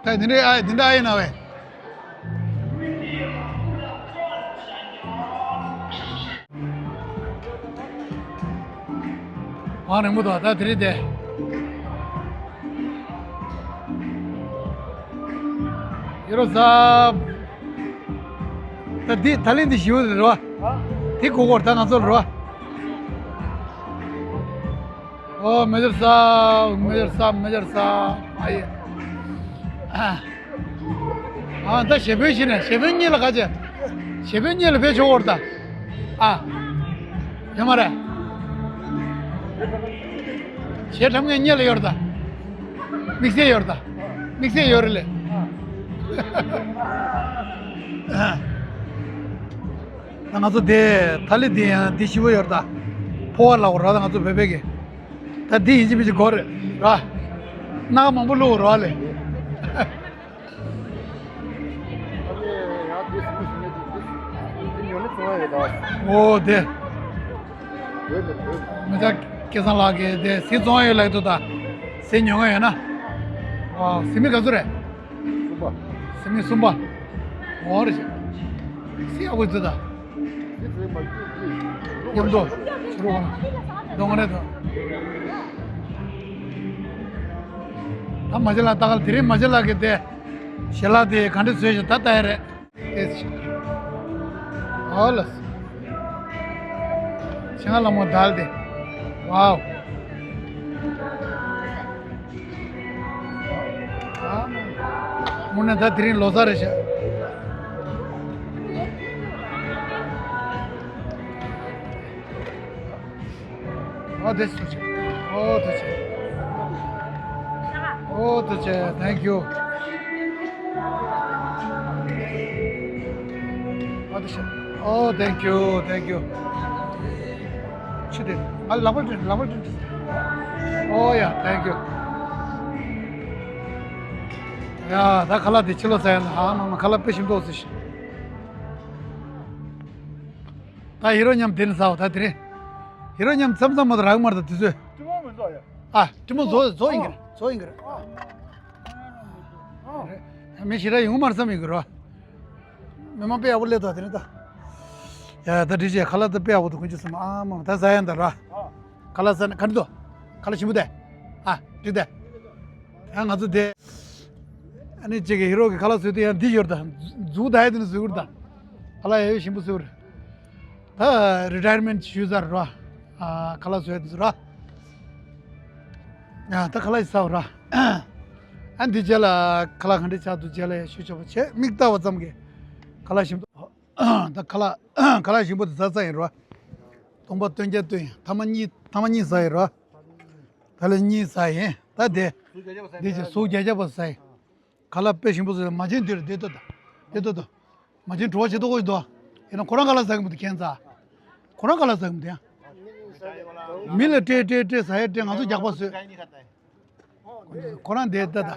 ད་འདི་འདྲ་ཨ། འདི་འདྲ་ཨ་ཡིན་ན་བས། བང་རིང་པོ་འདུག་ད་དེ་རིང་དེ། ཡོ་རོ་ཟབ། ད་འདི་ད་ལན་འདི་ཞི་བ་རེད་བ། དེ་གོ་གོ་ད་ང་ཚོ་རེད་བ། ཨོ་མེ་ཇར་སཱབ། མེ་ཇར་སཱབ། མེ་ཇར་སཱབ། ཨ་ཡེ། ཨ་ད་ཞེ་པོའི་ཞིག་ནས་ཞེ་པོའི་གཉིད་ལ་ག་ཅེ། ཞེ་པོའི་གཉིད་ལ་ཕེབས་ཆོག་འོར་ད། ཨ་ཡོད་མ་རེད། ཞེ་ཁྲམ་ངའི་གཉིད་ལ་ཡོར་ད། དམིགས་བསལ་ཡོར་ད། དམིགས་བསལ་ཡོད་རེད་ལེ། ད་ང་ཚོ་དེ་ཐ་ལི་དེ་ཡང་དེ་ཞི་བོ་ཡོད་རེད་ད། ཕོ་བ་ལ་འོ་ར་ད་ང་ཚོ་བོད་པའི་གི། ད་དེ་ཡིན་གཅིག་མིན་གཅིག་དགོས་རེད་ར། སྣག་མང་པོ་བླུགས་ར་ལེ། འོ་དེ། མི་ཚ་སྐལ་བཟང་ལགས་ཀྱིས་དེ་ཟས་བཙོང་ཡོད་ལབ་འདུག་ད། ཟས་ཉོ་མཁན་ཡོད་ན། ཨ་ཟས་མི་ག་ཚོད་རེད། གསུམ་པ། ཟས་མི་གསུམ་པ། འོ་རེད། ཟས་ཡག་པོ་འདུག་ད། ཟས་ཟས་མ་སྐྱིད་སྐྱིད། མཉམ་དུ་ཕྱི་རུ་གང་གདོང་ཁ་ནས་དང་། ད་མ་བྱེད་ལ་ད་ག་ལ་དེ་རིང་མ་བྱེད་ལ་གི་དེ། ཞལ་ལག་དེ་ག་འདྲ་བཟོས་ཤག་ད་ལྟ་ཡ་རེད། ཨེ་ཙི། ཨོ་ལ། ཆེ་ང་ལ་མོ་དལ་དེ། ཝའོ། ཨ། དངོས་གནས་ད་དེ་རིང་ལོ་གསར་རེད་ཤག་ཨོ་དེ་སུ་ཆེ། ཨོ་དེ་ཆེ། ཨོ་དེ་ཆེ། Thank you. ཨོ་དེ་ཆེ། ཨོ་thank you, thank you. ཆི་དེ། ཨ་ལག་པ་དྲིན་ལག་པ་དྲིན། ཨོ་ཡ་thank you. ཡ་ད་ཁ་ལག་དེ་ཕྱི་ལོགས་ཟ་ཡ་ན་ཧ་མ་མ་ཁ་ལག་དཔེ་ཞིམ་ཏོག་ཙི་ཤི། ད་ཧི་རོ་མཉམ་དེ་ནས་ཟ་བ་ད་དེ་རིང་། ཧི་རོ་མཉམ་མཚམས་མཚམས་མ་གཏོགས་རག་མ་རེད་ད་དུས་ཚོད། ཨ་སྤྲིན་མོ་བཟོ་བཟོ་ཡིན་གི་རེད། བཟོ་ཡིན་གི་རེད། མི་ཞེ་དྲག་ཡོང་མ་རེད་བསམ་ཡིན་གི་རེད། མི་མང་དཔེ་ཡག་པོ་སླེབས་ཐུབ་དེ་ནས་ད། ཡ་ད་འགྲིག་བྱས་ཁ་ལག་ད་དཔེ་ཡག་པོ་འདུག་དཀོན་མཆོག་གསུམ། ཨ་མ་ད་ཟ་ཡ་ད་ར། ཁ་ལག་ཟ་ན་ག་འདྲ་འདུག་ཁ་ལག་ཞིམ་པོ་དེ། ཨ་འགྲིག་དེ། ཨ་ང་ཚོ་དེ། ཨ་ནི་གཅིག་གི་ཧི་རོ་གི་ཁ་ལག་བཟོས་དུས་ཡང་འདི་ཡོད་ད། མཛུབ་ད་ཡ་དེ་ནས་བཟོས་ཀྱི་རེད་ད། ཁ་ལག་ཡ་ཡོད་ཞིམ་པོ་བཟོས་ཀྱི་རེད། ད་རི་ཊ་ཡར་མེན་ཊི་ཞུས་ཚར་ར། ཨ་ཁ་ལག་བཟོས་དུས་ར། ཡ་ད་ཁ་ལག་ཡི་ཟ་བ་ར། ཨ་འདི་རྗེས་ལ་ཁ་ལག་ག་འདྲ་ཆགས་འདུག་རྗེས་ལ་ཡ་ཞུ་ཆོག་པ་བྱས། མིག་ལྟ་བ་ཙམ་གྱིས་ཁ་ལག་ཞིམ་པོ། ད་ཁ་ལག་ཁ་ལག་ཞིམ་པོ་དེ་ཟ་ཚར་ཡིན་ར། སྟོང་པ་སྟོན་རྒྱ་སྟོན་ཡིན། ཐ་མ་གཉིས་ཐ་མ་གཉིས་ཟ་ཡིན་ར། ད་ལན་གཉིས་ཟ་ཡིན། ད་དེ། འདི་ཅིག་ཟུག་རྒྱག་རྒྱག་པ་ཟ་ཡིན། ཁ་ལག་དཔེ་ཞིམ་པོ་ཟོས། མ་བྱན་འདིར་བསྡད་ཏོ་ད། བསྡད་ཏོ་ད། མ་བྱན་བྲོ་བ་བྱེད་དོ་ཁོ་ཡིན་དོ། ཡིན་ན་ཁོ་རང་ཁ་ལག་ཟ་གི་མི་འདུག་ཁྱད་མཚར། ཁོ་རང་ཁ་ལག་ཟ་གི་མི་འདུག་ཡ། མི་ལ་སྤྲད་སྤྲད་སྤྲད་ཟ་ཡ་སྤྲད། ང་ཚོ་རྒྱག་པ་བཟོས། ཁོ་རང་དེ་ལྟ་ད།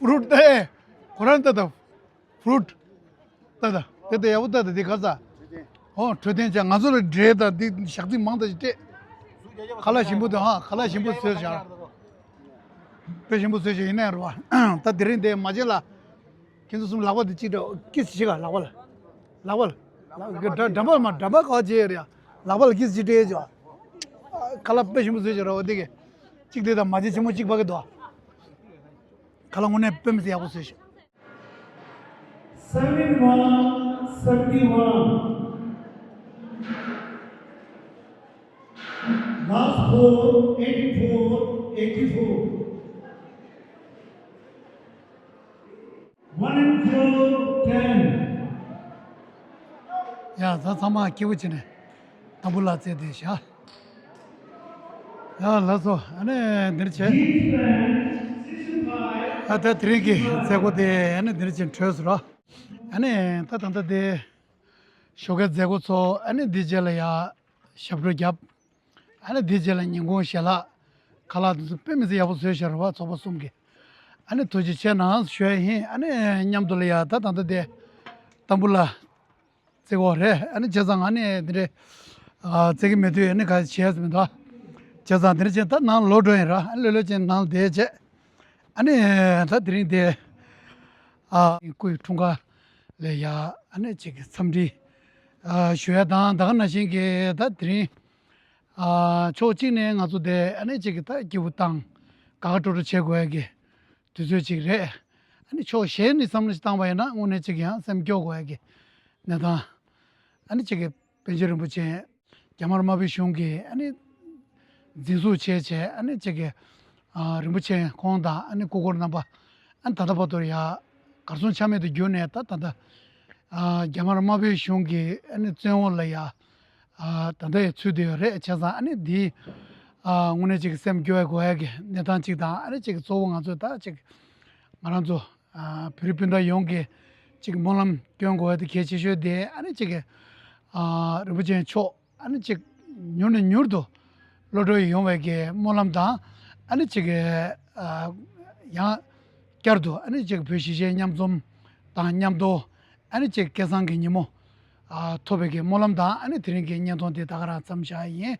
ཕུ་རུ་ཊི་ལྟ་ཨེ། ཁོ་རང་ལྟ་ད། ཕུ་རུ་ཊི། ལྟ་ད། དེ་ལྟ་ཡག་པོ་ལྟ་ད། དེ་ག་ས། ཨོ་འཕྲོད་བསྟེན་བྱ། ང་ཚོ་ལ་འབྲས་དང་འདི་ཞག་ཚི་མང་དག་ཅིག་སྤྲད། ཁ་ལག་ཞིམ་པོ་དེ་ཧ། ཁ་ལག་ཞིམ་པོ་བཟོས་བཞག་དཔེ་ཞིམ་པོ་བཟོས་བཞག་ཡིན་ནའི་རེད་བ། ད་དེ་རིང་དེ་མ་བྱན་ལ། ཁྱེད་ཚོ་གསུམ་ལག་པ་དེ་གཅིག་འདྲ་ཀིས་ཞིག་ག་ལག་པ་ལ། ལག་པ་ལ། ལག་གི་འདྲ་འདྲ་མ་མ་འདྲ་མ་ག་བྱེད་རེད་ཡ། ལག་པ་ལ་ཀིས་ཅིག་སྤྲད་བྱོས། ཁ་ལག་དཔེ་ཞིམ་པོ་བཟོས་བཞག་རེད་བ། དེ་གི་གཅིག་དེ་དང་མ་བྱན་ཆེན་མོ་གཅིག་ཕ་གི་འདུག་ཁ་ལག་དངོས་གནས་དཔེ་མི་སྲིད་ཡག་པོ་བཟོས་བཞག seventy-one, seventy-one. Last four, eighty-four, eighty-four. One and zero, ten. ཡ་ད་ཚང་མ་སྐྱིད་པོ་བྱས་ནས་ཏམ་བུ་ལ་རྩེ་དེ་བཞག་ཡ་ལགས་སོ། ཨ་ནི་འདིར་བྱས། ཨ་ད་དེ་རིང་གི་མཛད་སྒོ་དེ་ཨ་ནི་འདིར་བྱས་གྲོལ་སོང་ར། ཨ་ནི་ད་ད་ལྟ་དེ་ཞོགས་ཀའི་མཛད་སྒོ་ཚོགས། ཨ་ནི་འདི་རྗེས་ལ་ཡ་ཞབས་བྲོ་བརྒྱབ། ཨ་ནི་འདི་རྗེས་ལ་ཉིན་གུང་ཞལ་ལག་ཁ་ལག་དེ་ཚོ་དཔེ་མི་སྲིད་ཡག་པོ་བཟོས་བཞག་ར་བ། ཚོགས་པ་གསུམ་གྱིས། ཨ་ནི་ཐུགས་རྗེ་ཆེ་གནང་ཞུ་ཡ་ཡིན། ཨ་ནི་མཉམ་དུ་ལ་ཡ་ད་ད་ལྟ་དེ་ཏམ་བུ་ལ་རྩེ་གི་ཡོད་རེད། ཨ་ནི་བྱས་ཙང་ཨ་ནི་འདི་འདྲའི་ཨ་རྩེ་གི་མེད་དུས་ཨ་ནི་ག་བྱས་ཡ་མི་འདུག་བྱས་ཙང་འདི་འདྲ་བྱས་ད་ནང་ལོག་འགྲོ་ཡིན་ར། ཨ་ནི་ལོས་ལོས་བྱས་ནང་བསྡད་བྱས། ཨ་ནི་ད་དེ་རིང་དེ་ཨ་སྐུའི་འཁྲུངས་སྐར་ལ་ཡ་ཨ་ནི་གཅིག་གི་འཚམས་འདྲི་ཨ་ཞུ་ཡ་དང་། ད་ག་ནང་བཞིན་གྱི་ད་དེ་རིང་ཨ་ཕྱོགས་གཅིག་ནས་ང་ཚོ་དེ་ཨ་ནི་གཅིག་གི་ད་སྐྱིད་པོ་དང་དགའ་དགའ་སྤྲོ་སྤྲོ་བྱེད་དགོས་ཡ་གི་དུས་ཚོད་ཅིག་རེད། ཨ་ནི་ཕྱོགས་གཞན་ནས་བསམ་བློ་ཞིག་བཏང་བ་ཡིན་ན་དངོས་གནས་གཅིག་ཡང་སེམས་སྐྱོ་དགོས་ཡ་གི་གནས་སྟངས། ཨ་ནི་གཅིག་གི་པཎ་ཆེན་རིན་པོ་ཆེ་རྒྱ་དམར་དམར་པོའི་གཞུང་གིས་ཨ་ནི་ འཛིན་བཟུང་བྱས་བྱས་ཨ་ནི་ཅིག་གི་ཨ་རིན་པོ་ཆེ་ཁོང་དང་ཨ་ནི་སྐུ་འཁོར་རྣམ་པ་ཨ་ནི་ད་ལྟ་བར་དུ་ཡ་གར་སོང་ཆ་མེད་དུ་གྱུར་ནས། ད་ད་ལྟ་ཨ་རྒྱ་དམར་དམར་པོའི་གཞུང་གི་ཨ་ནི་བཙོན་འོག་ལ་ཡ་ཨ་ད་ལྟ་ཡ་ཚུད་བསྡད་ཡོད་རེད། བྱས་ཙང་ཨ་ནི་འདི་ཨ་དངོས་གནས་ཅིག་སེམས་སྐྱོ་བའི་དགོས་ཡ་གི་གནས་སྟངས་ཅིག་དང་། ཨ་ནི་ཅིག་གཙོ་བོ་ང་ཚོས་ད་ཅིག་ང་རང་ཚོ་ཨ་བོད་རིགས་སྤུན་ཟླ་ཡོངས་ཀྱིས་ཅིག་སྨོན་ལམ་སྐྱོན་དགོས་ཡ་དེ་གལ་ཆེ་ཤོས་དེ། ཨ་ནི་ཅིག་ཨ་རིན་པོ་ཆེ་མཆོག་ཨ་ནི་ཅིག་མྱུར་ནས་མྱུར་དུ་གློད་གྲོལ་ཡོང་བའི་གི་སྨོན་ལམ་དང་། ཨ་ནི་ཅིག་ཨ་ཡང་བསྐྱར་དུ་ཨ་ནི་ཅིག་བོད་གཞིས་བྱེས་མཉམ་འཛོམས་དང་མཉམ་དུ་ཨ་ནི་ཅིག་སྐལ་བཟང་གི་ཉིན་མོ་ཨ་ཐོབ་པའི་གི་སྨོན་ལམ་དང་། ཨ་ནི་དེ་རིང་གི་བརྙན་ཐུང་དེ་ད་ག་རང་མཚམས་བཞག་ཡིན།